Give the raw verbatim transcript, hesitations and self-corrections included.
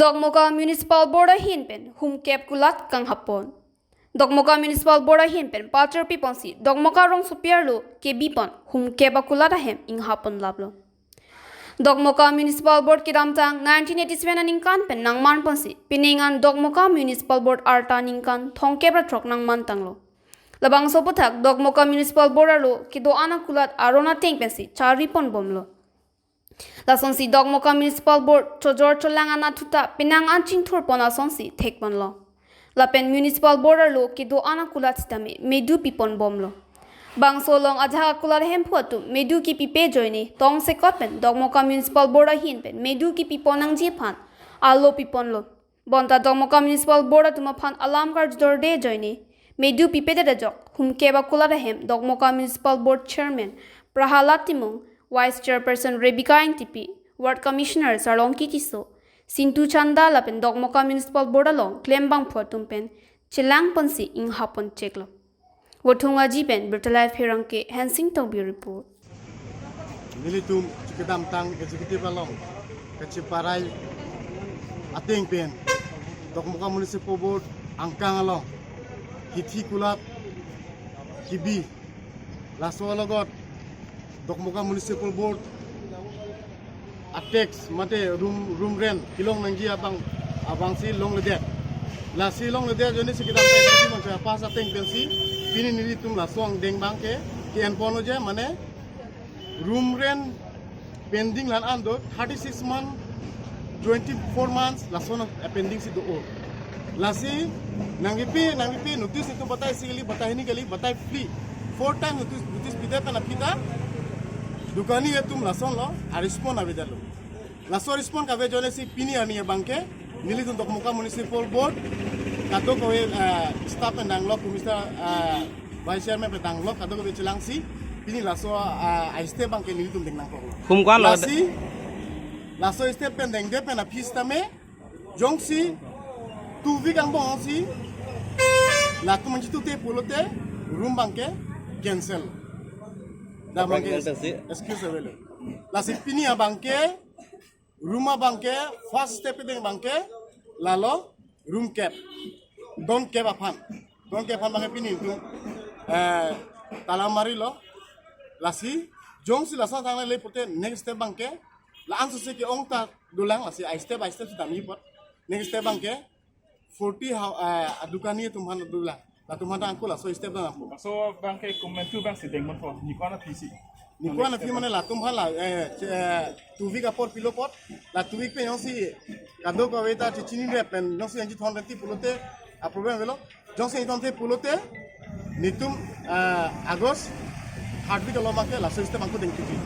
Dokmoka Municipal Board ahin pen humkep kulat kanghapon. Dokmoka Municipal Board ahin pen pater piponsi Dokmoka rongsopi arlo kebipon humkep akulat ahem inghapon laplo. Dokmoka Municipal Board kedamtang nineteen eighty-seven aningkan pen nangmanponsi pining an Dokmoka Municipal Board arta ningkan thomkep ra throk nangmantanglo. Labangso aphuthak Dokmoka Municipal Board arlo kedo-an akulat aron ateng pensi charipon bomlo. Lasonsi Dokmoka Municipal Board chojor cholang anatthu ta penang an chingthurpon asonsi thekponlo. Lapen Municipal Board arlo kedo-an akulat sitame medu pipon bomlo. Bangso along ajahak akulat ahemphu atum medu kepipe ajoine tongsekot pen Dokmoka Municipal Board ahin pen medu kepipon nangji aphan arlo piponlo. Bonta Dokmoka Municipal Board atum aphan alam karjudorde ajoine medu pipedet ajok humkep akulat ahem Dokmoka Municipal Board Chairman Prahalad Timung, Vice Chairperson Rebecca Engtipi, Ward Commissioner Sarlongki Tisso, Sintu Chanda lapen Dokmoka Municipal Board along klembangphu atum pen chelangponsi inghapon cheklo. Vothung Aji pen Birta Live Pherangke, Hensing Tokbi report. Nelitum kedamtang executive along kacheparai ateng pen Dokmoka Municipal Board angkang along hithi kulat kebi, laso alogot Dokmoka Municipal Board a-tax mate room, room rent kelong nangji abang, abangsi longledet. Lasi longledet ajoinesi kedamtang isi mangsa pas ateng pensi pini nelitum laso angdeng abangke ke-enponlo je, mane room rent pending la-an do thirty-six month, twenty-four months lason, eh, pending si do-o. Lasi nangkepi, nangkepi notice itum batai isi kali, batai hini kali, batai phli, four time notice, notice pidet pen aphi ta dukani atum lasonlo a-respond avedetlo. Laso respond kave ajoinesi pini arni abangke nelitum Dokmoka Municipal Board kadokave, eh, staff pen danglok, Commissioner, eh, Vice Chairman pen danglok kadokave chelangsi pini laso, eh, a-step abangke nelitum deng nangkoklo. Hum ko-anlo? Lasi laso step pen dengdet pen aphi sitame jongsi two week angbong si latum manchitute pulote room abangke cancel. Dak abangke cancel si excuse avelo. Lasi pini abangke room abangke first step kedeng abangke lalo room kep, don kep aphan, don kep aphan abangke pini itum, eh, tala marilo. Lasi jongsi lason thangnat le pulote next step abangke la-an sose ke-ong ta dolang, lasi a-step a-step si damji apot. Next step abangke forty hou-, eh, adukani atum aphan dolang. Latum aphan ta angko laso step dampo. Laso abangke komantu abangsi dengponpo, ni ko-an aphi si? Ni ko-an aphi mane latum aphan la, eh, che-, eh, two week apor pilo apot, la two week pen jongsi kadokave ta chechinine pen jongsi nangchethon renti pulote a-problem avelo. Jongsi nangchethonte pulote nelitum, eh, August third week along abangke laso step angko dengpiji.